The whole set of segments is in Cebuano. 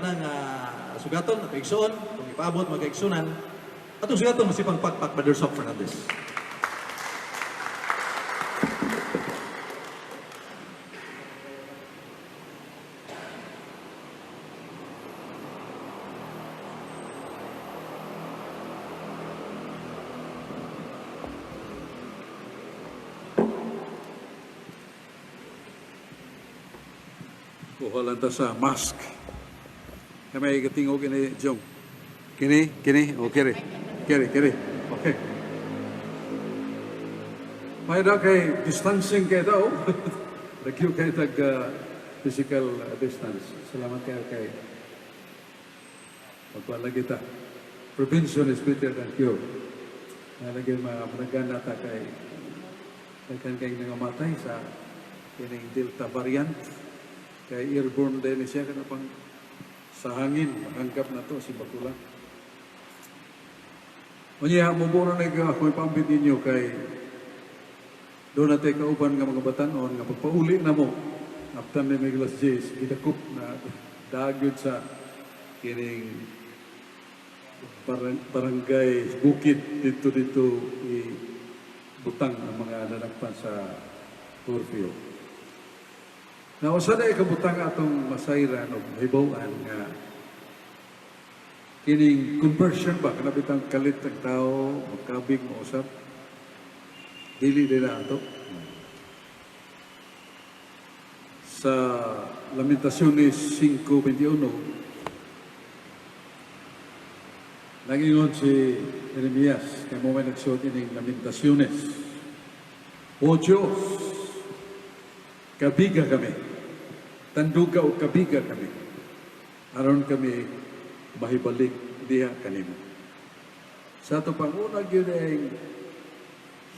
na nga sugaton at igsoon, kung ipaabot mga kaigsunan, atong sugaton masipang pakpak, Brother Sok Fernandez. Kuha lang ta sa mask. Kami katingog kini Jong. Kini, kini, o kiri. Kiri, kiri. Okay. May ra kay distancing kay daw. Lagyo kay tag physical distance. Salamat kayo kay pagpalagi ta. Prevention is better than cure. Nalagay mga managana ta kay daghan kay nangamatay sa kining Delta variant. Kay airborne din siya kana pang sa hangin mahanggap na to si bakula. Unya mo na nag ako ipambit ninyo kay doon natin kauban nga mga batanon nga pagpauli na mo after ni Miglas Jays gidakop na dagyod sa kining barangay bukid dito dito i butang ang mga nanakpan sa curfew. Na usa na kabutang atong masayran o mahibaw-an nga kining conversion ba kana bitang kalit ang tao magkabig mausap dili nila ato. Sa Lamentaciones 5:21 nangingon si Jeremias kay mo may nagsuot ining Lamentaciones. O Diyos, kabiga kami, tanduga o kabiga kami, aron kami mahibalik diha kanimo. Sa ato panguna gyud ay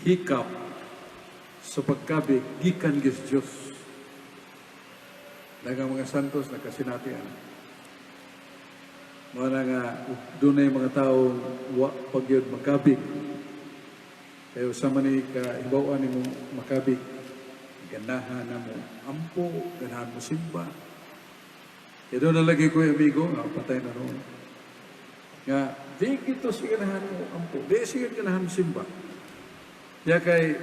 hikap sa pagkabig gikan gyud sa Dios. Daghang mga santos nakasinatian. Mao na nga dunay mga tawo wa pa gyud makabig. Kay usa man ni kahibaw-an nimo makabig, ganahan na mo ampo, ganahan mo simba. Kaya doon na lagi ko yung amigo, nga patay na noon. Nga, di kito siya ganahan mo ampo, di siya ganahan mo simba. Kaya kay,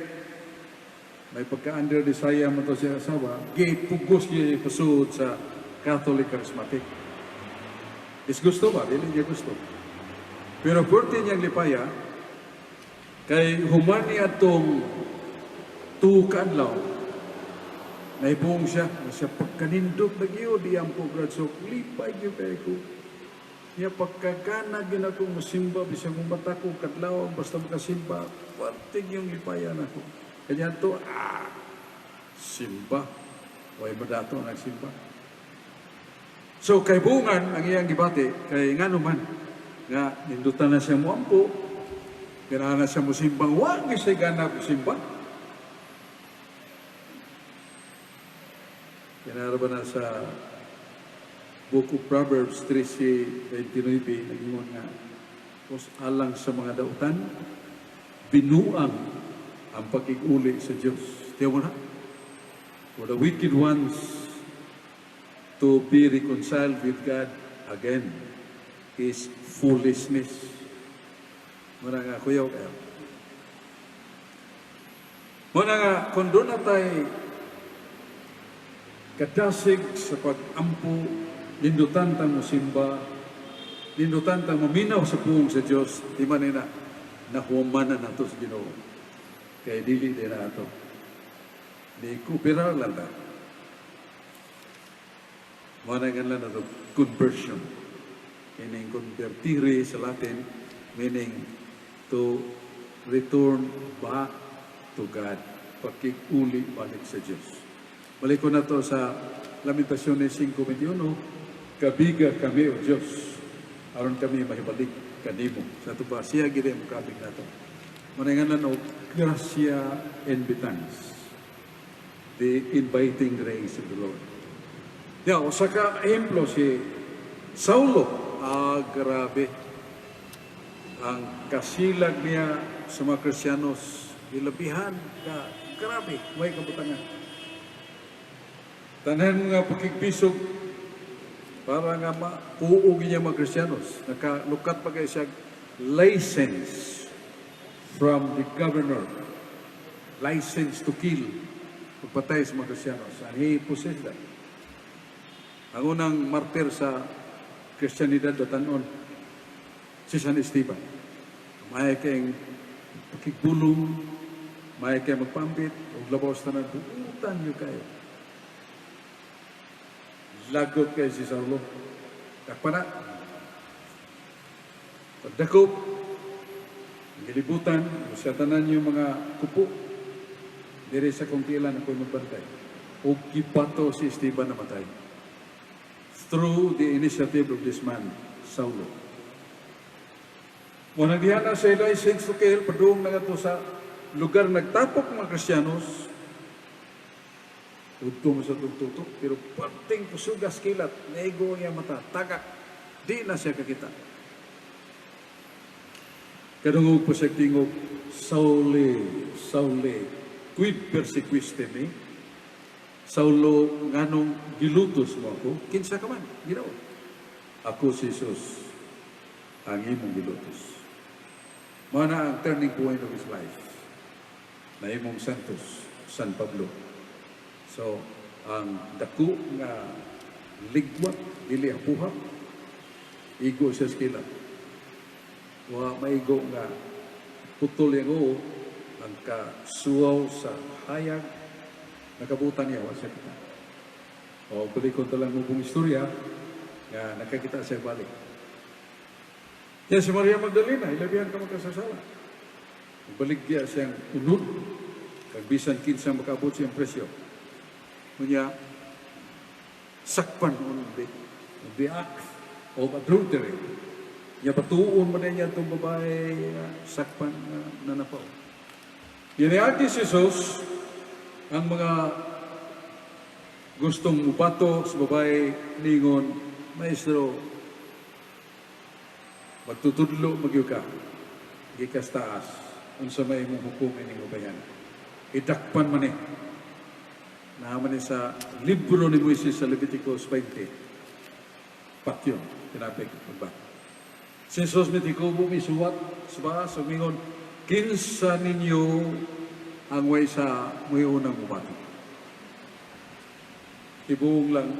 may pagka-under desire mo to siya asawa, gipugos niya ipasud sa Catholic Charismatic. Disgusto ba? Dili niya gusto. Pero pwerte niyang lipaya, kay human niya atong tukaadlaw, naibuong siya, na siya pagkanindot na giyo, di ang po so, lipay gyud kay ko. Niya pagkagana gyud ako musimba, bisag mata ko kadlaw, basta makasimba, pwerte yung lipaya nako. Kanya to, simba. Way madato nagsimba. So kay bungan ang iyang gibati, kay ngano man, nga nindutan na siya muampo, ganahan na siya musimbang, wa gyud siya gana musimba. Kinaraba na sa Book of Proverbs 13:29, nag-ingon nga, "Os alang sa mga dautan, binuang ang pag-uli sa Diyos." Tiyaw mo na? For the wicked ones to be reconciled with God again is foolishness. Muna nga, kuyaw kayo. Muna nga, kung doon na tayo kadasig sa pag-ampo, nindutan tang musimba, nindutan tang maminaw sa puong sa Diyos, di man na nahumanan na nato sa Ginoo. Kaya dili din na ato. Di kupirar lang ta. Muna nga lang na to, conversion. Meaning convertire sa Latin, meaning to return back to God. Pakikuli balik sa Diyos. Balik ko na to sa Lamentaciones 5:21, "Kabiga kami, O Diyos, aron kami mahibalik kanimo." Sa ito ba, siya gid ang kabig nato. Mananganan og gratia invitans, the inviting grace of the Lord. Ya, usa ka ehemplo si Saulo. Ah, grabe. Ang kasilag niya sa mga Kristiyanos, ilabihan ka, grabe, may kabutangan. Tanan nga pakigpisog Para nga mauog niya mga Kristiyanos. Nakalukat pa kayo siya license from the governor. License to kill. Pagpatay sa mga Kristiyanos. And he possessed that. Ang unang martir sa Kristiyanidad batan-on, si San Esteban. May kayong pakigbulong, may kayong magpambit, ug labaw sa tanan, buutan niyo kayo. Lagot kay si Saulo. Dakpa na. Pagdakop, gilibutan, sa tanan yung mga kupo, diri sa kong tiilan ako'y magbantay. Ug gibato si Esteban, namatay. Through the initiative of this man, Saulo. Mo nang diha na sa license to kill, padung na to sa lugar nagtapok mga Kristiyanos, udto mo sa tugtutok, pero perting kusugas kilat, naigo niya mata, tagak, di na siya kakita. Kadungog po siya tingog, "Saule, Saule, quid persequiste me?" Saulo, nganong gilutos mo ako? "Kinsa ka man, Ginoo?" "Ako si Jesus, ang imong gilutos." Mao na ang turning point of his life. Na imong Santos, San Pablo. So, ang dako nga ligwak, dili hapuhap, igo siya sa kilat. Wa maigo nga putol yung uo, ang kasuwaw sa hayag, nakabutan niya, wa siya kita. O, balikon ta lang mo buong istorya, nga nakakita siya balik. Yan si Maria Magdalena, ilabihan ka magkasasala. Baligya siyang unod, kag bisan kinsa makaabot siyang presyo. Unya, sakpan on the act of adultery. Nya batuon man niya itong babae nga sakpan nga nanapaw. Yaniagi si Jesus ang mga gustong mubato sa babae ningon, "Maestro, magtutudlo magyud ka, gikas taas, unsa may imong hukom ining babayan? Idakpan man ni." Naa man ni sa libro ni Moises sa Leviticus 20. Patyon, tinapik, magba. Si Jesus mitikubo, misuwat sa baas, sumingon, "Kinsa ninyo ang way sa mo'y unang mubato?" Tibuong lang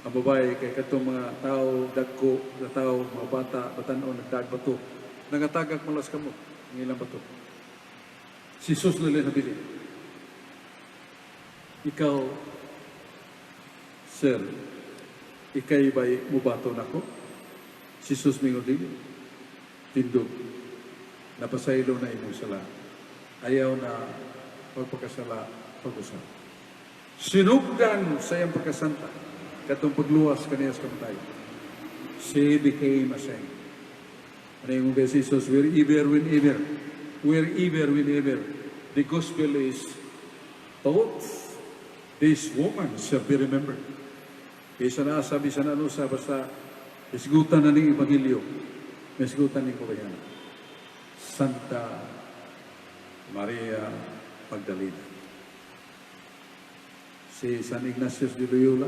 ang babae kay katong mga tao, dagko, na tao, mga bata, batan-on, nagdag bato. Nangatagak malas kamot, ang ilang bato. Si Jesus na nabili. "Ikaw, sir, ikay ba'y mubato nako?" Si Jesus mingon, "Dili. Tindog. Napasaylo na imong sala. Ayaw na pagpakasala, pag-usap." Sinugdan sa iyang pagkasanta, katong pagluwas kaniya sa kamatayon. She became a saint. Ano yung kay Jesus, wherever, whenever, wherever, whenever, the gospel is taught, this woman shall be remembered. Bisan asa, bisan ano sa, basta isgutan na ning Ebanghelyo, isgutan ning kabayan. Santa Maria Magdalena. Si San Ignatius de Loyola,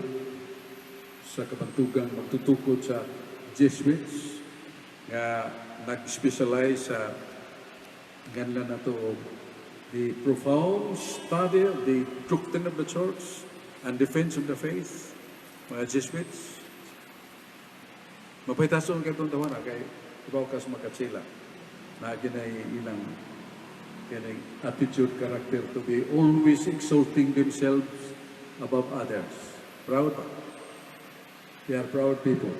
sa kabantugang magtutukod sa Jesuits, nga nag-specialize sa ganlan na to og the profound study of the doctrine of the Church and defense of the faith, mga Jesuits. Mapahitason kay itong tawana kay ibaw ka sa makatsila na ginay ilang kining attitude, character to be always exalting themselves above others. Proud ba? They are proud people.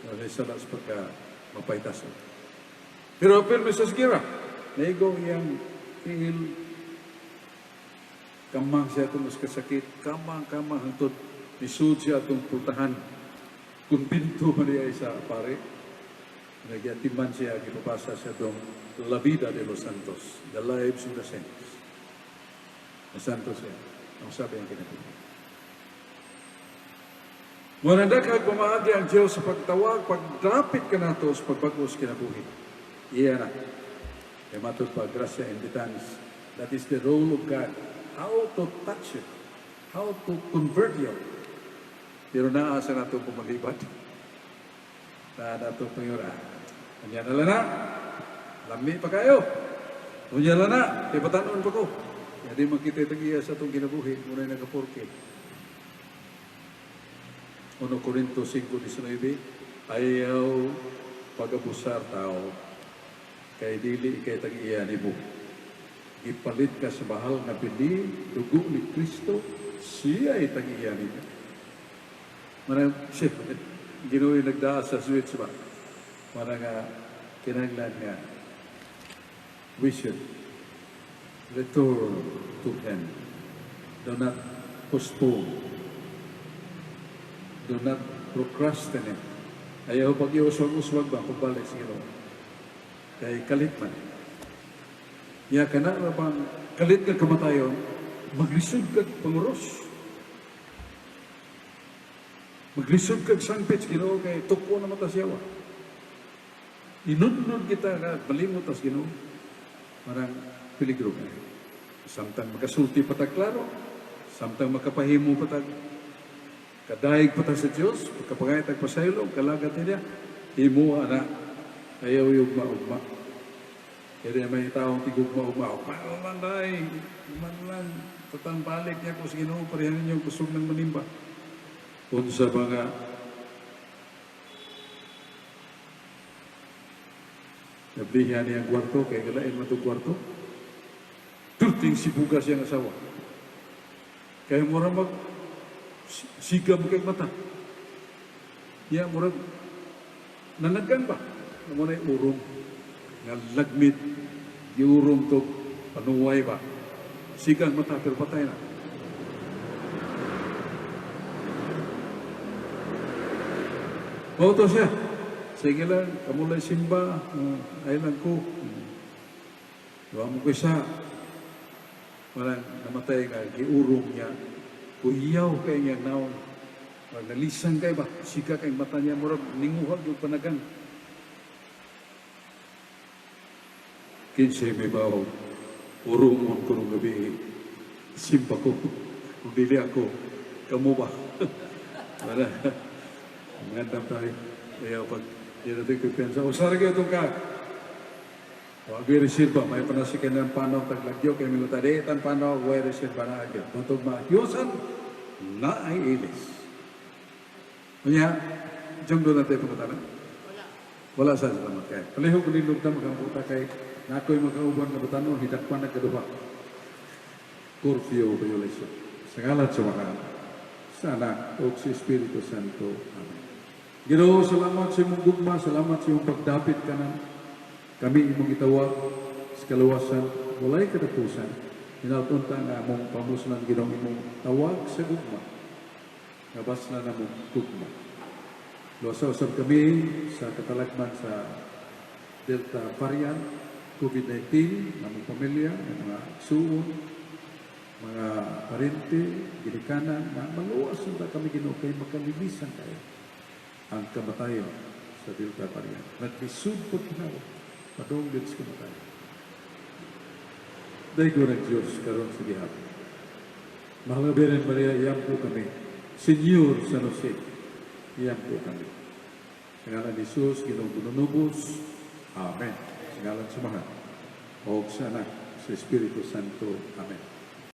Wala sila sa pagka mapahitason. Pero pirmi sa gira, naigo iyang tiil, kamang siya itong mas kasakit, kamang, kamang, hangtod, nisud siya itong pultahan. Kumbinto man niya sa pare. Nagyatiman siya, gipapasa siya dong La Vida de los Santos, the lives of the saints. The santos siya. Ang sabi ang kinabuhi. Muna kag pamaagi ang Diyos sa pagtawag, pagdapit ka nato sa pagbag-os kinabuhi. Iya na. Kaya matod pa, grasya invitans. That is the role of God. How to touch it. How to convert you. Pero naa sa nato pumalibad. Naa nato pangura. Unya na lang na. Lami pa kayo. Unya lang na. Kay batanon pa ko. Kaya di makita tag-iya sa atong kinabuhi. Muna nagapurke. 1 Corinto 5:19, ayaw pag-abusar tao kay dili ikay tag-iya nimo. Gipalit ka sa mahal nga bili, dugo ni Kristo, siya ay tag-iya nimo. Manang, siya, Ginoo yung nagdaa sa switch ba? Para nga, kinahanglan nga, we should return to Him. Do not postpone. Do not procrastinate. Ayaw pag iuswag-uswag ba pagbalik sa Ginoo. Kay kalit man. Ya kana ra bang kalit ka kamatayon, maglisod kag panguros. Maglisod kag sangpit sa Ginoo kay tuko na mata siyawa. Inudnod kita ka malimot tas Ginoo. Marang peligro kayo. Samtang makasulti pa tag klaro, samtang makapahimo pa tag kadaig pa ta sa Dios, pagkapangay tag pasaylo, kalagat niya, himo ana ayaw yugma-ugma. Kaya may taong tigugma-ugma, ugma man day, man lang, tatang balik niya ko sa Ginoo, parehan ninyo kusog ng manimba. Unsa ba nga nablihan niya ang kwarto, kay galain man itong kwarto. Turting sibuga siyang asawa. Kaya mura mag siga mo kay mata. Ya murag nanagan ba? Mo na urong nga lagmit giurong to panuway ba? Siga ang mata pero patay na. Mao to siya. Sige lang, kamulay simba, ay lang ko. Duha mo ko isa. Walang namatay nga, giurong niya. Kuyaw kay niya naong. Pag nalisang kay ba, siga kay mata niya, murag ninguhag yung panagang. Kinsay may bawo, urungon ko nung gabi, simba ko, kung dili ako, kamo ba? Wala. Magandang tayo. Kaya pag di natin kumpiyansa, o sara kayo itong ka. O agi reserva, may panasikin ng panaw taglagyo, kay minuta di, tan panaw, way reserva na agyo. Bantog maayusan, na ay ilis. Unya, jong doon natin pangutana? Wala sa salamat kay. Palihog nilog ta makabuta kay nakoy makauban nga batanon hidakpan na kaduha. Curfew violation. Sa ngalan sa Amahan, sa Anak ug sa Espiritu Santo. Amen. Ginoo, salamat sa imong gugma, salamat sa imong pagdapit kanan. Kami imong gitawag sa kaluwasan, walay katapusan. Hinaltunta nga among pamuslan Ginoong imong tawag sa gugma. Nga basla namong gugma. Luwasa usab kami sa katalagman sa Delta variant, COVID-19, namong pamilya, mga suon, mga parente, ginikanan, na maluwas na kami Ginoo kay makalinisan kayo ang kamatayon sa Delta variant. Naglisod po kinawa, padung din sa kamatayon. Daigo ng Diyos karon sa gihapon. Mahal nga Birhen Maria, iyam po kami. Senyor San Jose, iyam po kami. Sa ngalan ni Jesus, Ginoong Bununubos. Amen. Sa ngalan sa Amahan, o sa Anak, sa Espiritu Santo. Amen.